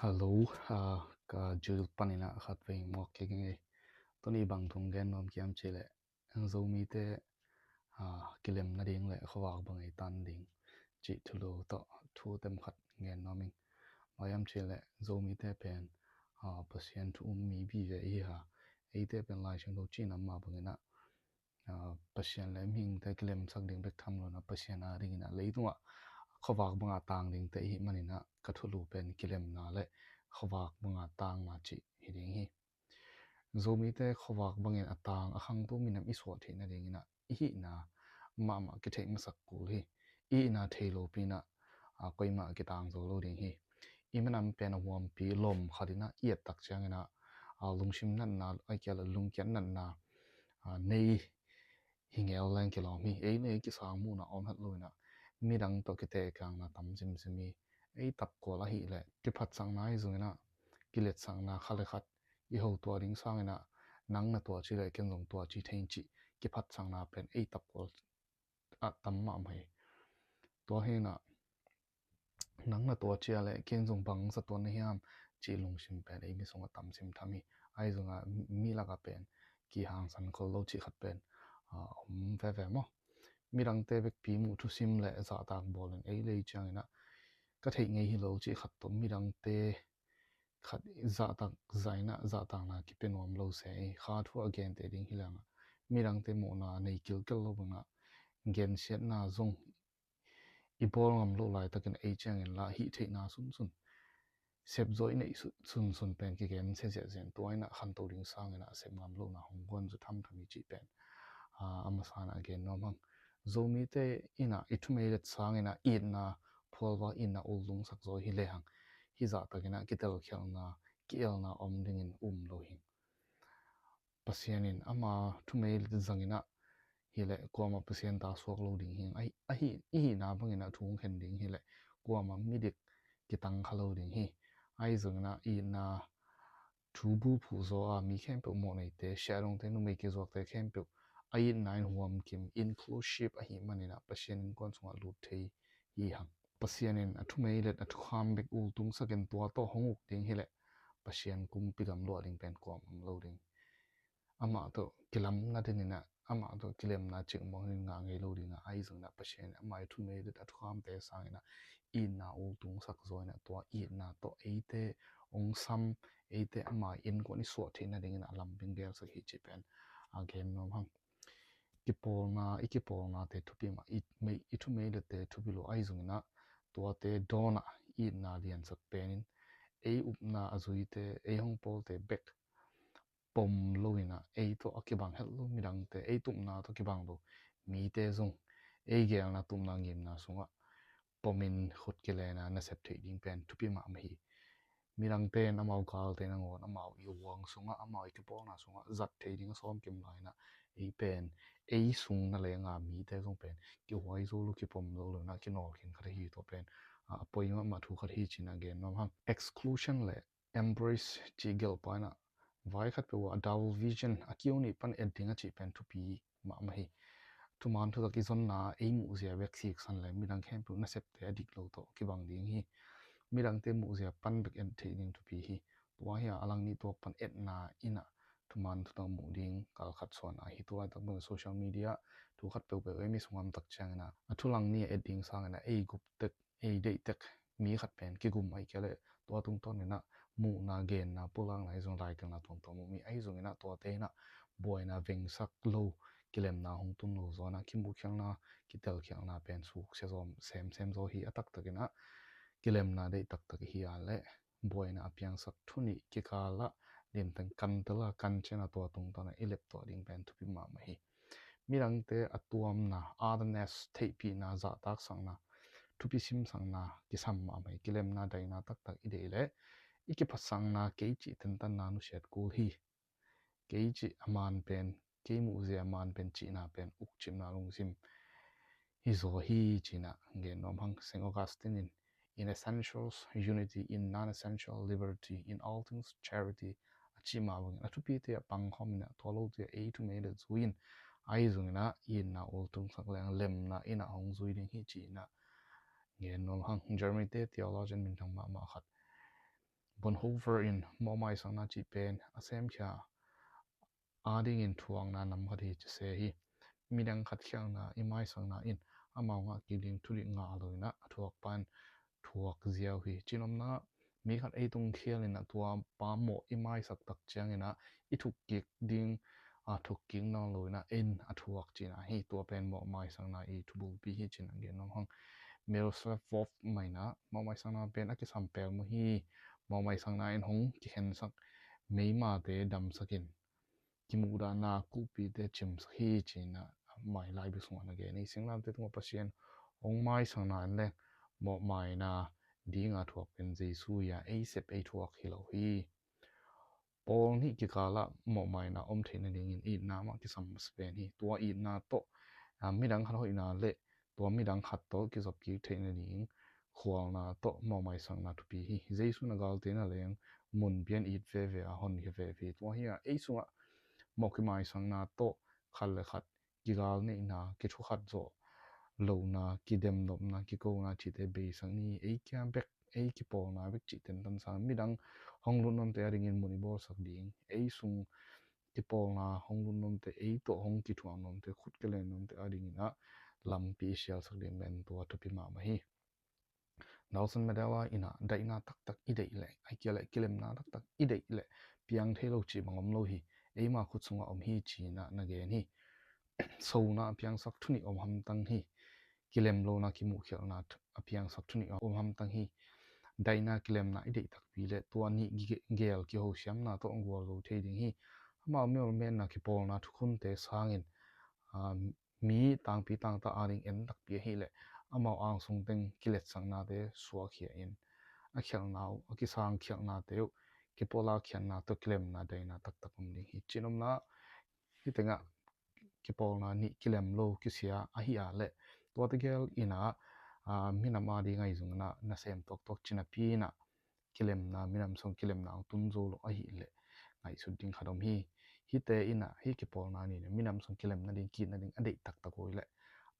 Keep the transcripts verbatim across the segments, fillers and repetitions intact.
Hello, ah, ka Jul panin ah khatvei muak kik ing ei. Tuni bang thu gen nuam ka hiam cih leh, Zomite, ah, kilem nading le khuavak bang ei tan ding cih thulu tawh thu tem khat gen nuam ing. Bang hiam cih leh Zomite pen, ah, Pasian thu um mi vive i hi a, eite pen Lai Siangtho cih nam mah bangin ah, ah, Pasian le mihingte kilemsak ding bek tham lo in ah, Pasian a dingin ah leitungah khuavak banga tang dingte i hih manin ah, ka thulu pen kilemna le khuavak banga tangna cih hi ding hi. Zomite khuavak bangin a tang, a khangto minam i suah theih nadingin ah, i hihna mahmah kitheih masak kul hi. I hihna thei lopi in ah, ah, koimah a kitang zo lo ding hi. I minam pen a huampi lom khat in ah i et tak ciangin ah, ah, lungsim natna, ahih kei leh lungkiat natna, ah, nei hi ngel leng kilawm hi. Ei le ei kisang muhna om het lo in ah, midang tawh kitekangna tam simsim hi. Ei tapkual ahih leh kiphatsakna ahi zongin ah, kiletsakna khat le khat i ho tuah ding sangin ah, nang na tuah ci le ken zong tuah ci thei ing cih kiphatsakna pen ei tapkual ah tam mahmah hi. Tua hi in ah, nang na tuah ci a le ken zong bangzah tuah na hiam cih lungsim pen ei mi sungah tam sim tham hi. Ahi zongin ah mi lakah pen kihangsan khol lo cih khat pen, ah, om veve maw. Midangte vekpi muh thusim le zahtak bawlin ei le ei ciangin ah ka theih ngei hi lo cih khat tawh midangte khat zahtak zah in ah zahtakna kipia nuam lo se ei. Kha thu a gente ding hi leng ah, midangte muhna nei kilkel lo bangin ah gensiatna zong i bawl ngam loh laitakin ei ciangin lah hih theihna sunsun, sep zaw i neih su-, sunsun pen kigen sia ziahziah in, tua in ah khanto ding sangin ah sep ngam lohna hong guan zaw thamtham hi cih pen, ah, a masa in ah gen nuam hang. Zomite in ah i thumeilet sangin ah itna phual va, itna ultungsak zaw hi lehang, hih zahtakin ah kitelkhialhna, ki-elna om dingin um lo hi. Pasian in ama thumeilet zangin ah hi leh kuamah Pasian ta suak lo ding hi. Ahi, ahi, i hihna bangin ah thu hong khen ding hi leh kuamah midik kitang kha lo ding hi. Ahi zongin ah itna thu bulphuh zaw a mi khempeuh mawhneite, siahdongte, numei kizuakte khempeuh a itna in huamkim, inclusive ahih manin ah Pasian innkuan sungah lut thei hi hang. Pasian in a thumeilet a thukham bek ultungsak in tua tawh hong uk ding hi leh Pasian kumpi gam luah ding pen kuamah om lo ding. Amah tawh kilamna dingin ah, amah tawh kilemna cik mawng in ngah ngei lo ding a, ahi zongin ah Pasian in ama i thumeilet a thukhamte sangin ah itna ultungsak zaw in ah, tua itna tawh eite hong sam, eite ama innkuan i suah theih nadingin ah a lam bing gelsak hi cih pen a gen nuam hang. Kipawlna, i kipawlnate thupi mah, i mei, i thumeilette thupi lo, ahi zongin ah tuate dawn ah itna liansak penin ei upna a zuite, ei hong pawlte bek pom lo in ah, ei tawh a kibang het lo midangte, ei tupna tawh kibang lo mite zong ei geelna, tupna, ngimna sungah pomin khut kilenna nasep theih ding pen thupi mahmah hi. Midangte in amau galte nangawn amau i huang sungah, amau i kipawlna sungah zat thei ding a sawm kim lai in ah, ei pen ei sung na leng a mite zong pen kihuai zo lo, kipom zo lo in ah kinawl khin khat ahi, tua pen, ah, a poi mahmah thu khat hi ci-in ah gen nuam hang. Exclusion le embrace cih gelhpa in ah, vai khat peuh ah double vision, a kiu nih pan et ding a cih pen thupi mahmah hi. Thuman thutak i zonna ei muhzia bek siksan le midang khempeuh nasepte a dik lo tawh kibang ding hi. Midangte muhzia pan bek et theih ding thupi hi. Tua hi a, a lang nih tuak pan etna in ah thuman thutak muh ding kal khat suan a hi. Tu laitak bang social media thu khat peuhpeuh ei mi sung om tak ciangin ah, a thu lang nih a et ding sangin ah ei gup tek, ei deih tek mi khat pen kigum, ahih kei leh tua tungtawn in ah muhna, genna, pulakna, ahi zong laitelna tuamtuam muh mi, ahi zongin ah tuate in ah buaina vengsak lo, kilemna hong tun lo zaw in ah kimuhkhialhna, kitelkhialhna pen suksia zaw semsem zaw hi. A taktakin ah kilemna deih taktak i hi a leh buaina a piangsak thu nih kikal ah limteng kan tel a, kan ciang a, tua tungtawn ah i leptuah ding pen thupi mahmah hi. Midangte a tuamna, otherness, theihpihna, zahtaksakna, thupi simsakna kisam mahmah hi. Kilemna, daina taktak i deih leh i kiphatsakna, kei cih tentanna nusiat kul hi. Kei cih a man pen, kei muhzia a man pen cihna pen ukcipna lungsim hi zaw hi ci-in ah gen nuam hang. Saint Augustine in, "In essentials, unity; in non-essential, liberty; in all things, charity," a cih mah bangin, a thupite ah pangkhawm in ah, tua lote ah ei thumeilet zui in, ahi zongin ah itna ultungsak leng lemna in ah hong zui ding hi ci-in ah gen nuam hang. Germany-te theologian minthang mahmah khat, Bonhoeffer in mawhmaisakna cih pen a semkhia adingin thuakna nam khat hi ci se hi. Midang khat khialhna i maisakna in amau ngah kik ding thu ding ngah lo in ah a thuak pan thuak ziau hi. Cinopna, mi khat ei tung khial in ah tua pa mawh i maisak tak ciangin ah i thuk kik ding a thuk kik nawn lo in ah en a thuak cihna hi. Tua pen mawhmaisakna i thubulpi hi cih na gen nuam hang. Miroslav Volf mah in ah mawhmaisakna pen a kisam pelmawh hi. Mawhmaisakna in hong kikhensak meimate damsak in kimuhdahna kulhpite cimsak hi ci-in ah mai Lai Bia sungah na gen hi. Singlamteh tungah Pasian hong maisakna in leng mawhmaina dinga thuak pen Jesu hi a, ei sep ei thuak hi lo hi. Pawl nih kikalah mawhmaina om theih nadingin itna mah kisam masa pen hi. Tua itna tawh midang khat hoihna le tua midang khat tawh kizop kik theih nading khualna tawh mawhmaisakna thupi hi. Jesu na galte na leng mun pian it veve a honkhia veve hi. Tua hi a, ei sungah mawh kimaisakna tawh khat le khat kigal neihna, kithukhat zawh lohna, kidemnopna, kikona cihte beisak ni. Ei kia bek, ei kipawlna bek cih tentan sang midang hong lut nuamte adingin mun i bawlsak ding, ei sung kipawlna hong lut nuamte, ei tawh hong kithuah nuamte, khut kilen nuamte adingin ah lampi i sialsak ding pen tua thupi mahmah hi. Nelson Mandela in ah daihna taktak i deih leh, a kia leh kilemna taktak i deih leh piang thei lo cih bang om lo hi. Eima khut sungah om hi ci-in ah na gen hi. Sona a piangsak thu nih om hamtang hi. Kilem lona kimuhkhialhna a piangsak thu nih om hamtang hi. Daihna kilemna i deih takpi leh tua nih gel kihosiamna tawh gualzo thei ding hi. Amau mimal menna kipawlna thukhunte sangin mi tangpi tangta ading en takpi ahih leh amau angsung teng kiletsaknate suahkhia in a khialhna uh, a kisangkhialhnate uh kipawlak khiatna tawh kilemna daihna taktak om ding hi. Cinopna, hih tengah kipawlna nih kilem lo kisia ahi a leh tua tegel in ah minam ading ahi zongin ah nasem tuaktuak cinapi in ah kilemna, minam sung kilemna hong tun zo lo ahih leh ngaihsut ding khat om hi. Hihte in ah hih kipawlna nih le minam sung kilem nading, ki-it nading a deih taktak uh leh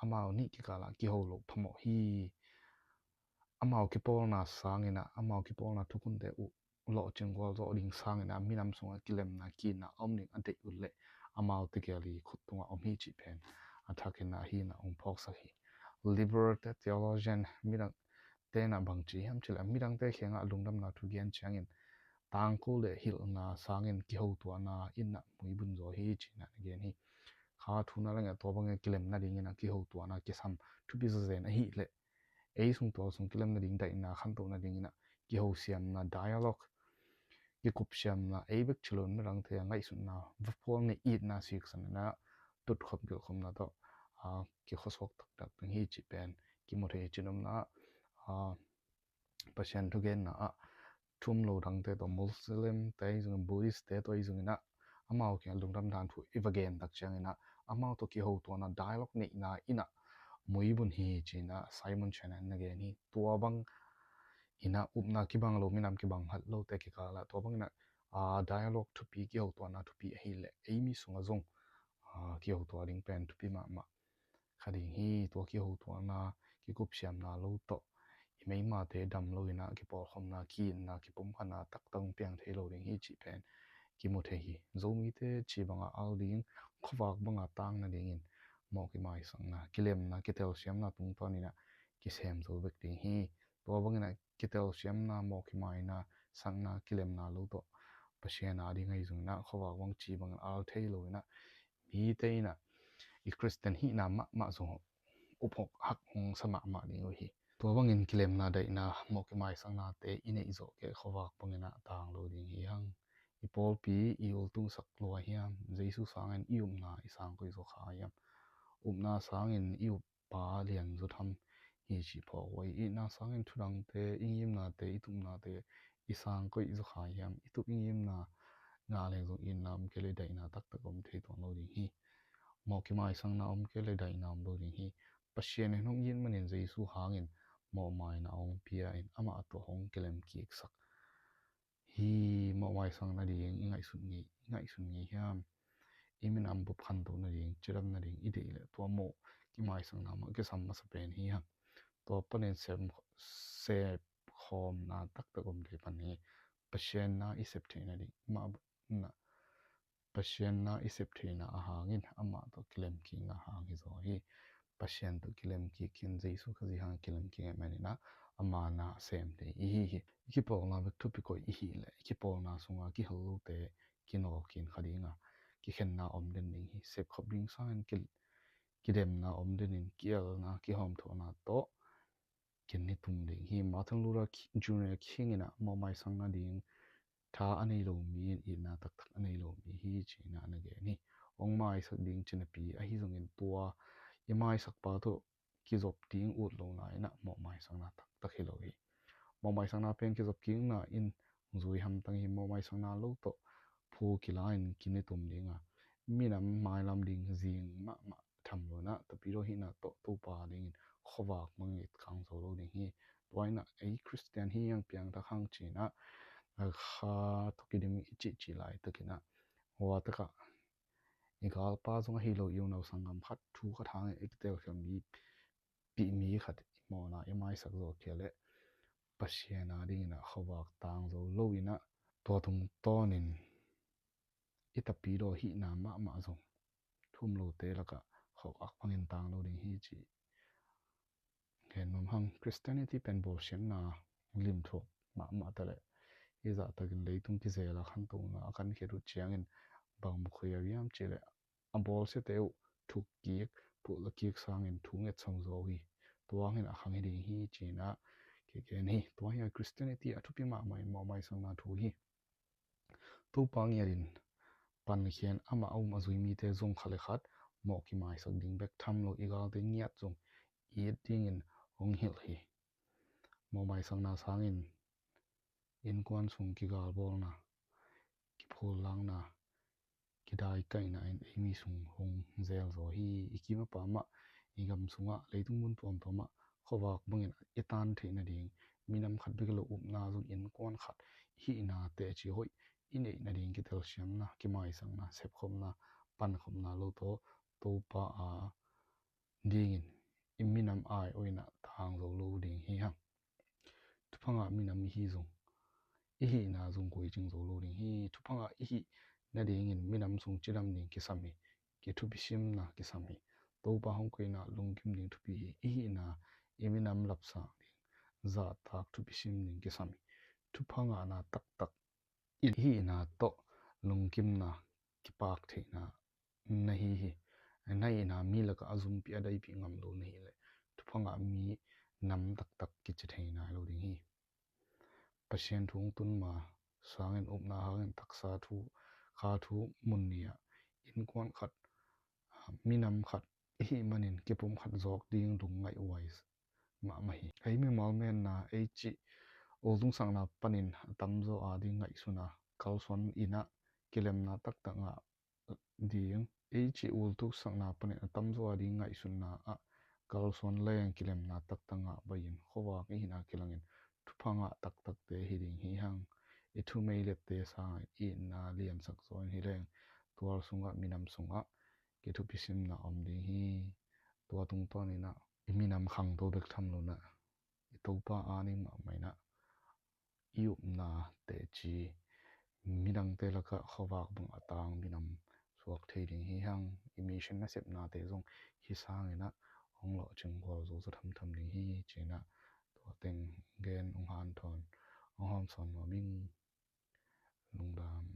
amau nih kikalah kiho loh phamawh hi. Amau kipawlna sangin ah amau kipawlna thukhunte uh lawhcing gualzawh ding sangin ah minam sungah kilemna, ki-itna a om ding a deih uh leh amau tegel i khut tungah om hi cih pen a thakin ah hih in ah hong phawksak hi. Liberated theologian midang te in ah bang ci hiam cih leh midangte kiangah lungdamna thu gen ciangin tangko le hilhna sangin kihotuahna in ah muibun zaw hi ci-in ah na gen hi. Kha thu na leng ah tua bangin kilem nadingin ah kihotuahna kisam thupi zawzen ahih leh ei sung tual sung kilem nading daihna khantoh nadingin ah kihosiamna, dialogue, kikupsiamna, ei bek ci lo in midangte a ngaihsutna va phual nih, itna siksan in ah tutkhop gilhkhopna tawh kikhuasuak taktak ding hi cih pen kimu thei hi. Cinopna ah Pasian thugenna ah thu um lo dangte tawh, Muslim te ahi zongin, Buddhist te tawh ahi zongin ah amau kiangah lungdam dan thu i va gen tak ciangin ah amau tawh kihotuahna, dialogue neihna in ah muibun hi ci-in ah Simon Chan in na gen hi. Tua bang in ah upna kibang lo, minam kibang hat lote kikalah tua bangin ah dialogue thupi, kihotuahna thupi ahih leh ei mi sungah zong kihotuah ding pen thupi mahmah kha ding hi. Tua kihotuahna, kikupsiamna lo tawh i meimate dam lo in ah kipawlkhopna, ki-itna, kipumkhatna taktak piang thei lo ding hi cih pen kimu thei hi. Zomite ci bangah al ding, khuavak bangah tang nadingin mawh kimaisakna, kilemna, kitelsiamna tungtawn in ah kisem zo bek ding hi. Tua bangin ah kitelsiamna, mawh kimaina sakna, kilemna lo tawh Pasian ading ahi zongin ah khuavak bang ci bangin al thei lo in ah mite in ah i Khristian hihna mahmah zong uphawk hak hong sa mahmah ding uh hi. Tua bangin kilemna, daihna, mawh kimaisaknate i neih zawh kei khuavak bangin ah tang lo ding hi hang. I pawlpi i ultungsak lua hiam? Jesu sangin i upna i sangkoih zaw kha hiam? Upna sangin i up pa lian zaw tham hi cih phawk uh hi. Itna sangin thudangte, i ngimnate, i tupnate i sangkoih zaw kha hiam? I tup i ngimna ngah leng zong itna om kei leh daihna taktak om thei tuan lo ding hi. Mawh kimaisakna om kei leh daihna om lo ding hi. Pasian in hong it manin Jesu hangin mawhmaina hong pia in amah tawh hong kilem kiksak hi. Mawhmaisakna ding i ngaihsun ngei, i ngaihsun ngei hiam? I minam bup khantoh nading, cidam nading i deih leh tua mawh kimaisakna mah kisam masa pen hi hang. Tua panin sem, sepkhawmna taktak om thei pan hi. Pasian na i sep theihna ding mah na, Pasian na i sep theihna a hangin amah tawh kilem kikna hang hi zaw hi. Pasian tawh kilem kik khin, Jesu Khazih hang kilem kik ahih manin ah ama na sem thei i hi hi. I kipawlna bek thupi koih i hih leh i kipawlna sunga kihel lote kinawl khin kha ding a, kikhenna om den ding hi. Sepkhop ding sangin ki, kidemna om denin kielna kihawmthawhna tawh kin ni tum ding hi. Martin Luther Ki-, Junior King in ah mawhmaisakna ding tha a nei lo mi in itna taktak a nei lo mi hi, ci-in ah na gen hi. Hong maisak ding ci napi ahi zongin tua i maisak pa tawh kizop ding ut lohna in ah mawhmaisakna taktak hi lo hi. Mawhmaisakna pen kizop kikna in zui hamtang hi. Mawhmaisakna lo tawh phu kila in kin ni tum ding a, minam mailam ding zing mahmah tham lo in ah, Tapidaw hihna tawh Topa dingin khuavak bangin i tang zo lo ding hi. Tua in ah ei Khristian hi hang, piangthak hang ci-in ah, a kha tawh kidim i cihcih laitakin ah, hua takah i galpa zong ahi lo i unau sanggam khat thu khat hangin i kitelkhialpih mi khat i mawhna i maisak zawh khia leh Pasian a dingin ah khuavak tang zo lo in ah, tua tungtawnin i Tapidaw hihna mahmah zong thu um lote lakah khuavak bangin tang lo ding hi, ci gen nuam hang. Christianity pen bawlsiatna limthuak mahmah ta leh i zahtakin leitung kizel a khantohna a kan khiat uh ciangin bang mukhui a hiam cih leh a bawlsiate uh thuk kik, phuhla kik sangin thu ngetso zaw hi. Tua hangin a khang hi ding hi, ci-in ah kigen hi. Tua hi a Christianity a thupi mahmah in mawhmaisakna thu hi. Topa ngiatin pankhia in amah a um a zui mite zong khat le khat mawh kimaisak ding bek tham lo, i galte ngiat zong it dingin hong hilh hi. Mawhmaisakna sangin innkuan sung kigalbawlna, kiphullakna, kidaikaihna in ei mi sung hong zel zaw hi. I kim a pam ah, i gam sungah, leitung mun tuamtuamah khuavak bangin i tan theih nading, minam khat bek lo upna zong, innkuan khat i hihna teci hoih i neih nading kitelsiamna, kimaisakna, sepkhopna, pankhopna lo tawh Topa a dingin i minam ai-awh in ah tang zo lo ding hi hang. Thupha ngah minam i hi zong, i hihna zong guai cing zo lo ding hi. Thupha ngah i hih nadingin minam sung cidam ding kisam hi. Kithupisimna kisam hi. Topa hong koihna lungkim ding thupi hi. I hihna, i minam lapsang ding, zahtak thupisim ding kisam hi. Thupha ngahna taktak i hihna tawh lungkimna, kipak theihna na hi hi. Na hihna mi lakah a zumpi a daipih ngam lo na hih leh thupha ngah minam taktak kici thei nai lo ding hi. Pasian thu hong tun ma sangin upna hangin taksa thu, kha thu mun ni ah innkuan khat, ah, minam khat i hih manin kipumkhat zawk ding lungngaih huai mahmah hi. Ei mimal menna, ei cih ultuksakna panin a tamzaw a ding ngaihsun a kalsuan in ah kilemna taktak ngah ding. Ei cih ultuksakna panin a tamzaw a ding ngaihsunna ah kalsuan leng kilemna taktak ngah bai-in khuavak i hihna kilangin thupha ngah taktakte hi ding hi hang. I thumeilette sangin itna liansak zaw in hi leng tual sungah, minam sungah kithupisimna om ding hi. Tua tungtawn in ah i minam khangto bek tham lo in ah i Topa a ding mahmah in ah i upna teci midangte lakah khuavak bang a tang minam suak thei ding hi hang. I mission nasepnate zong hih sangin ah hong lawhcing gualzo zaw thamtham ding hi, ci-in ah tua teng gen hong hanthawn, hong hawmsawn nuam ing. Lungdam.